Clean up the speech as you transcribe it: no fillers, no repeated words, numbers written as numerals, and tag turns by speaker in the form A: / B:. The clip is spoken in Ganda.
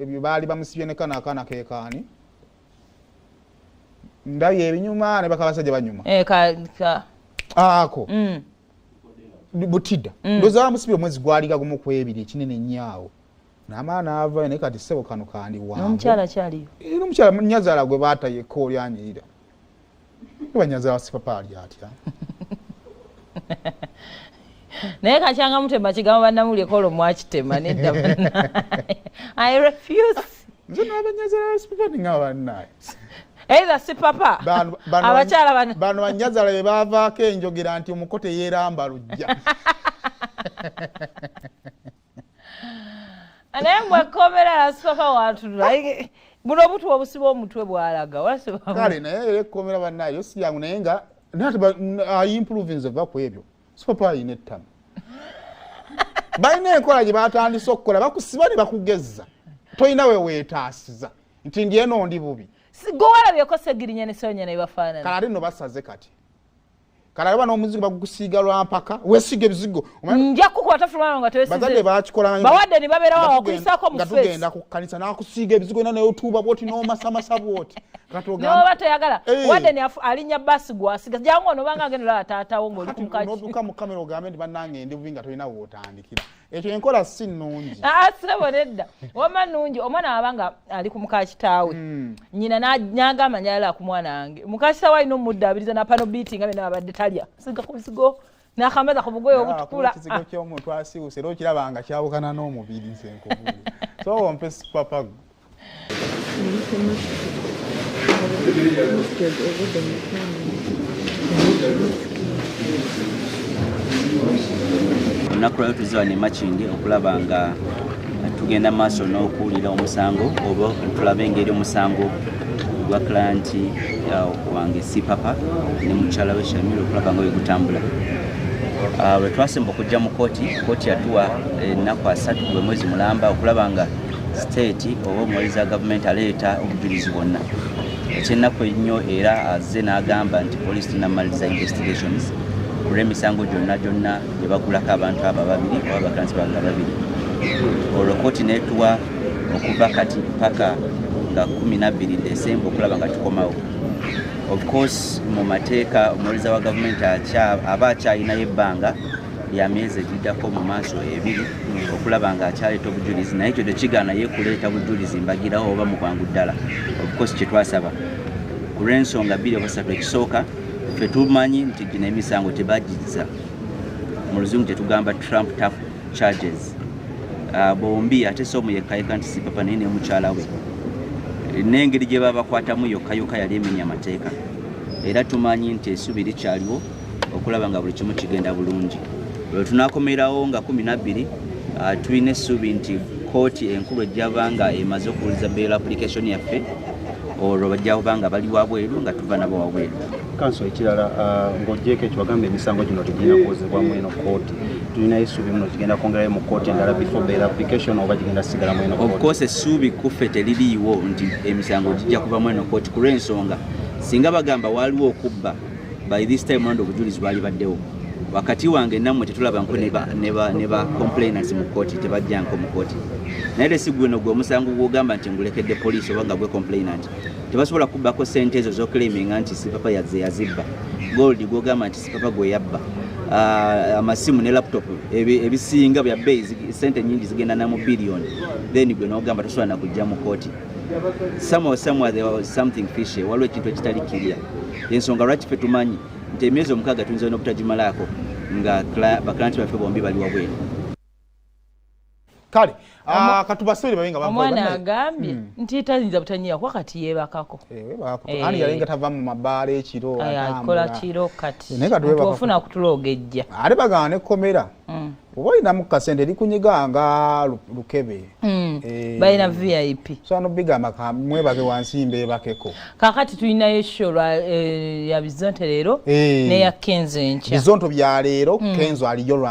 A: Ebyo baali bamusibye ne kana akaana kekaani ndabye ebinyuma ne bakabasajja banyuma.
B: Eh, ka, ka.
A: Ako butida. Ndowooza bamusibye omwezi gwalinga gumu ku ebiri, ekinene nnyo namala naavayo. Naye kati ssebo kano kandi wangu.
B: N'omukyala kyaliyo?
A: Era omukyala nyazaala gwe baata yekka oli anyirira. Banyazaala sipapa ali atya?
B: Naye kakyanga mutema kigambo bannamuleko olwo mwakitema. Nedda bannaye. I refuse.
A: Nze n'abanyazaala sipapa ninga bannaye.
B: Either si papa. Abakyala bano.
A: Bano banyazaala be baavaako enjogera nti omuko teyeeramba lujja.
B: Naye mwekomera sipapa watunula buno obutwa obusiba omutwe bwalaga.
A: Kale naye era ekkomera bannaye yo si yangu, naye nga naye ate ayimprovinze va ku ebyo. Sipapa ayina ettama. Balina enkola gye batandise okukola, bakusiba ne bakugezza, tolina we weetaasiza nti ndi eno ndi bubi.
B: Gwe walabyeko Segirinya ne Sonya ne bafaanana?
A: Kale ate nno basaze kati. Kale aba n'omuzigo bagukusiiga lwa mpaka, weesiga ebizigo.
B: Nja kukwata fulano nga
A: tewesize. Bazadde bakikola.
B: Bawadde ne babeerawo awakuyisaako mu
A: nga
B: face.
A: Tugenda ku kkanisa n'akusiiga ebizigo era neotuuba bwoti n'omasamasa bwoti. Kati ogamba
B: Noba toyagala.
A: Eh.
B: Wadde ne alinnya basi gwasiga jangu ono obanga agenda olaba taatawo ng'oli
A: Kati
B: ku mukaki.
A: N'otuuka mu kamera ogambe nti bannange ndi bubi nga tolina wootandikira. Ekyo enkola si nnungi.
B: Aa, sirabo nedda, wama nnungi. Omwana waba nga ali ku muka kitaawe, nyina n'agamba njagala ku mwana wange, muka kitaawe alina omuddaabiriza napano biiti nga byonna babadde talya siga ku bizigo n'akambaza ku bugoye obutukula.
A: Ekizigo ky'omuntu asiiwuuse era okiraba nga kyawukana n'omubiri. Nze nkubuulira, so ompe sipapa.
C: Alese masiki. Masiki obudde mukwano.
D: Olunaku lwayo tuzze wano e Makindye okulaba nga tugenda maaso n'okuwulira omusango oba tulabe engeri omusango gwa client wange Sipapa ne mukyala we Shamir okulaba nga wegutambula. Lwe twasemba okujja mu kooti, kooti yatuwa ennaku 30 gwe mwezi mulamba okulaba nga state oba omuwaliza wa gavumenti aleeta obujulizi bwonna. Ekyennaku ennyo era azze n'agamba nti poliisi tenamaliriza investigations ku lw'emisango gyonna gyonna gye bagulako abantu abo ababiri oba baclients bange ababiri. Olwo kooti neetuwa okuva kati paka nga 12 Desemba okulaba nga tukomawo. Of course mu mateeka omuwaliza wa gavumenti aba akyalinayo ebbanga lya myezi egiddako mu maaso 2 okulaba nga akyaleeta obujulizi, naye ekyo tekigaana ye kuleeta bujulizi mbagirawo oba mu bwangu ddala. Of course kyetwasaba ku lw'ensonga bbiri oba ssatu. Ekisooka, ffe tumanyi nti gino emisango tebagiza, mu luzungu kyetugamba trumped up charges. Bombi ate si omu yekkayeka nti si papa, naye ne mukyala we n'engeri gye babakwatamu yokka yokka yali emenya amateeka. Era tumanyi nti essubi likyaliwo okulaba nga buli kimu kigenda bulungi. Lwe tunakomerawo nga 12, tulina essuubi nti kooti enkulu ejjaba nga emaze okuwuliza bail application yaffe, olwo bajja kuba nga bali wabweru nga tuva nabo wabweru.
E: Counsel, ekirala, ng'ogyeko ekyo wagamba emisango gino tegirina kuwozebwamu eno kooti, tulinayo essuubi muno gigenda kwongerayo mu kooti endala before bail application oba gigenda sigalamu eno
D: Of
E: kooti?
D: course essuubi kuffe teririiwo nti emisango gijja kuvamu eno kooti, ku lw'ensonga singa bagamba waliwo okubba, by this time round obujulizi bwali baddewo wakati wange nammwe. Tetulabanko ne ba complainants mu kooti, tebajjanko mu kooti. Naye lesi gweno gwe omusango gwogamba nti ngulekedde poliisi oba nga gwe complainant, tebasobola kubbako sente ezo zoclaiminga nti sipapa yazze yazibba, gold gwogamba nti sipapa gwe yabba, amasimu ne laptop ebisinga bya bbeeyi, sente nyingi zigenda na mu billion, then gwe nogamba tosobola nakujja mu kooti. Somewhere, somewhere there was something fishy, waliwo ekintu ekitali clear. Ensonga lwaki ffe tumanyi nti emyezi 6 tuyinza n'obutagimalaako nga baclients baffe bombi bali wabweru.
A: Kale katubasabire babe nga bavayo.
B: Omwana
A: Bannaye.
B: agambye nti tayinza butanyiya kuba kati yeebakako.
A: Eh, weebakako.
B: Eh.
A: Ani yalinga tava mu mabaala ekiro?
B: Akola
A: Atambula.
B: kiro kati.
A: Naye kati weebakako.
B: Ofuna kutulogejja.
A: Ate bagamba nekkomera oba olinamu kasente likunyiga nga lukebe. Eh,
B: Balina VIP.
A: So ano bigamba mwebake wansi mbeebakeko.
B: Kakati tulinayo show lwa ya Bizonto leero
A: Eh.
B: neya Kenzo enkya.
A: Bizonto bya leero, Kenzo aliyo lwa